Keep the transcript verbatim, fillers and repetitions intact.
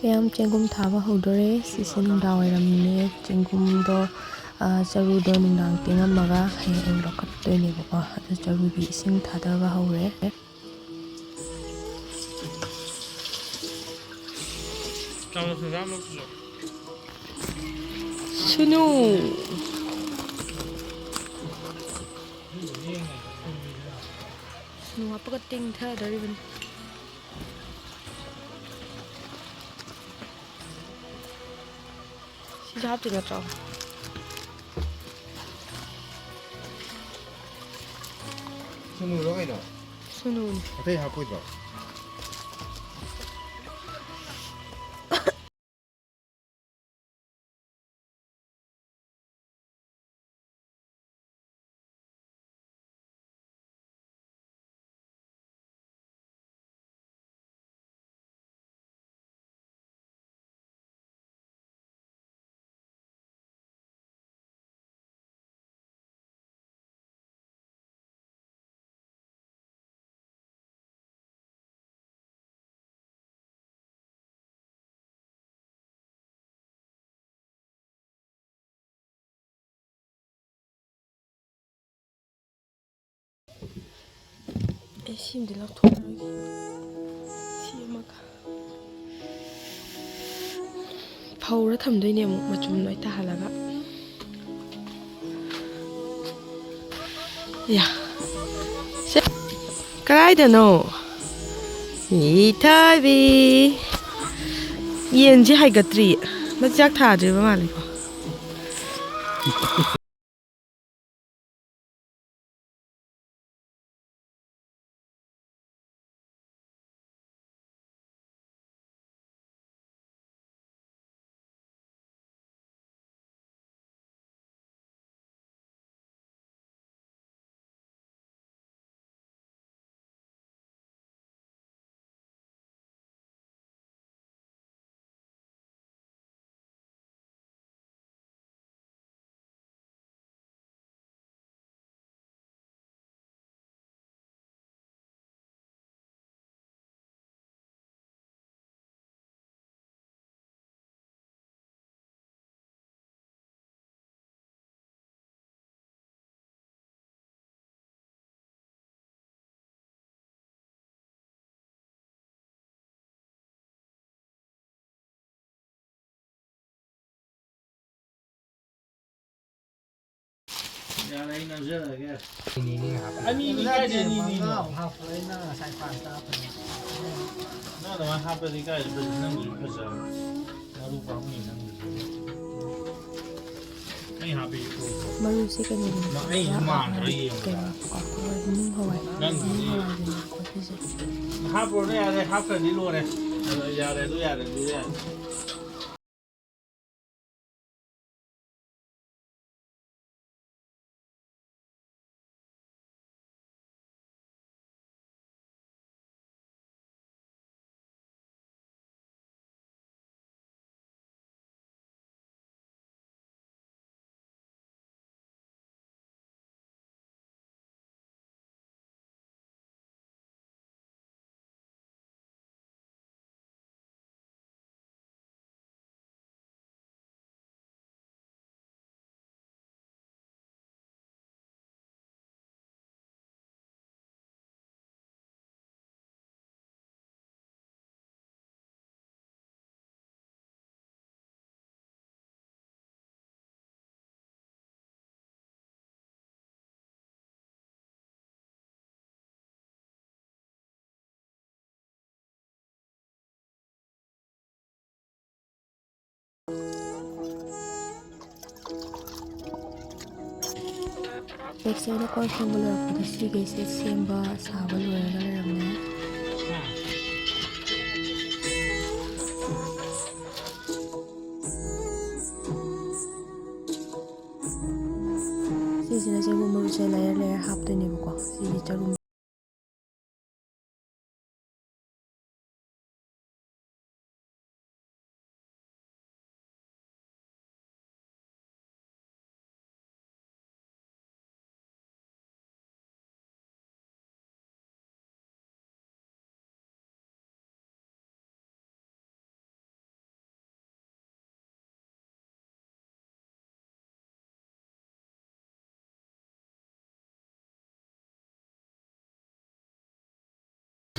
ꯃꯌꯥꯝ ꯆꯦꯡꯒꯨꯝ ꯊꯥꯕ ꯍꯧꯗꯣꯔꯦ꯫ ꯁꯤꯁꯦ ꯅꯨꯡꯗꯥꯡ ꯋꯥꯏꯔꯝꯅꯦ꯫ ꯆꯦꯡꯒꯨꯝꯗꯣ, ꯑ, ꯆꯔꯨꯗꯣ ꯅꯨꯡꯗꯥꯡ ꯇꯤꯡꯉꯝꯃꯒ ꯍꯌꯦꯡ ꯑꯌꯨꯛ ꯂꯧꯈꯠꯇꯣꯏꯅꯦꯕꯀꯣ꯫ ꯑꯗꯨ ꯆꯔꯨꯒꯤ ꯏꯁꯤꯡ ꯊꯥꯗꯕ ꯍꯧꯔꯦ꯫ ꯁꯨꯅꯨ꯫ ꯁꯨꯅꯨ ꯍꯥꯞꯄꯒ ꯇꯤꯡꯊꯗꯧꯔꯤꯕꯅꯤ꯫ ꯁꯤꯁꯨ ꯍꯥꯞꯇꯣꯏ ꯅꯠꯇ꯭ꯔꯣ? ꯁꯨꯅꯨꯔꯣ ꯀꯩꯅꯣ? ꯁꯨꯅꯨꯅꯤ꯫ ꯑꯇꯩ ꯍꯥꯞꯄꯣꯏꯗ꯭ꯔꯣ? ꯑꯩ ꯁꯤꯃꯗꯤ ꯂꯧꯊꯣꯛꯑꯔꯣꯏꯒꯦ꯫ ꯁꯤ ꯑꯃꯒ꯫ ꯐꯧꯔ ꯊꯝꯗꯣꯏꯅꯦ ꯑꯃꯨꯛ ꯃꯆꯨꯝ ꯂꯣꯏ ꯇꯥꯍꯜꯂꯒ꯫ ꯌꯥ꯫ ꯁꯦ꯫ ꯀꯗꯥꯏꯗꯅꯣ? ꯏꯊꯥꯕꯤ꯫ ꯌꯦꯟꯁꯤ ꯍꯥꯏꯒꯠꯇ꯭ꯔꯤ꯫ ꯃꯆꯤꯟꯖꯥꯛ ꯊꯥꯗ꯭ꯔꯤꯕ ꯃꯥꯜꯂꯦꯀꯣ꯫ ꯌꯥꯔꯦ, ꯑꯩ ꯅꯝꯖꯔꯒꯦ꯫ ꯑꯅꯤꯅꯤ ꯀꯥꯏꯗꯩ ꯑꯅꯤꯅꯤꯅꯣ? ꯃꯉꯥ ꯑꯃ ꯍꯥꯞꯄꯣ, ꯑꯩꯅ ꯉꯁꯥꯏ ꯄꯥꯟ ꯆꯥꯕꯅꯦ꯫ ꯅꯪ ꯑꯗꯨꯃꯥꯏꯅ ꯍꯥꯞꯄꯗꯤ ꯀꯥꯏꯗꯩ ꯐꯖ-, ꯅꯪꯒꯤꯁꯨ ꯐꯖꯕ꯫ ꯃꯔꯨ ꯄꯥꯝꯃꯨꯏ ꯅꯪꯒꯤꯁꯨ꯫ ꯑꯩ ꯍꯥꯞꯄꯤꯁꯦ ꯀꯣꯛꯇꯣ꯫ ꯃꯔꯨꯁꯦ ꯀꯩꯅꯣꯗꯨꯅꯦ꯫ ꯃꯥ-, ꯑꯩꯁꯨ ꯃꯥꯟꯗ꯭ꯔꯥ ꯌꯦꯡꯕꯗ꯫ ꯀꯩꯅꯣ, ꯑꯣ, ꯍꯣꯏ, ꯅꯨꯡ ꯍꯋꯥꯏ꯫ ꯅꯪꯒꯤꯗꯤ ꯅꯨꯡ ꯍꯋꯥꯏꯗꯨꯅꯦ ꯀꯣꯠꯂꯤꯁꯦ꯫ ꯍꯥꯞꯄꯨꯔꯅꯨ, ꯌꯥꯔꯦ, ꯍꯥꯞꯈ꯭ꯔꯗꯤ ꯂꯣꯏꯔꯦ꯫ ꯑꯗꯣ ꯌꯥꯔꯦ, ꯑꯗꯨ ꯌꯥꯔꯦ, ꯑꯗꯨ ꯌꯥꯔꯦ꯫ ꯕꯦꯛ ꯁꯥꯏꯗ ꯀꯣꯟ ꯐꯦꯡꯕ ꯂꯣꯏꯔꯛꯄꯗ ꯁꯤꯈꯩꯁꯦ ꯁꯦꯝꯕ ꯁꯥꯕ ꯂꯣꯏꯔꯒ ꯂꯩꯔꯝꯃꯦ꯫ ꯁꯤꯁꯤꯅ ꯆꯦꯡꯒꯨꯝ ꯃꯔꯨꯁꯦ ꯂꯩꯌꯔ ꯂꯩꯌꯔ ꯍꯥꯞꯇꯣꯏꯅꯦꯕꯀꯣ꯫ ꯁꯤꯒꯤ ꯆꯔꯨꯝ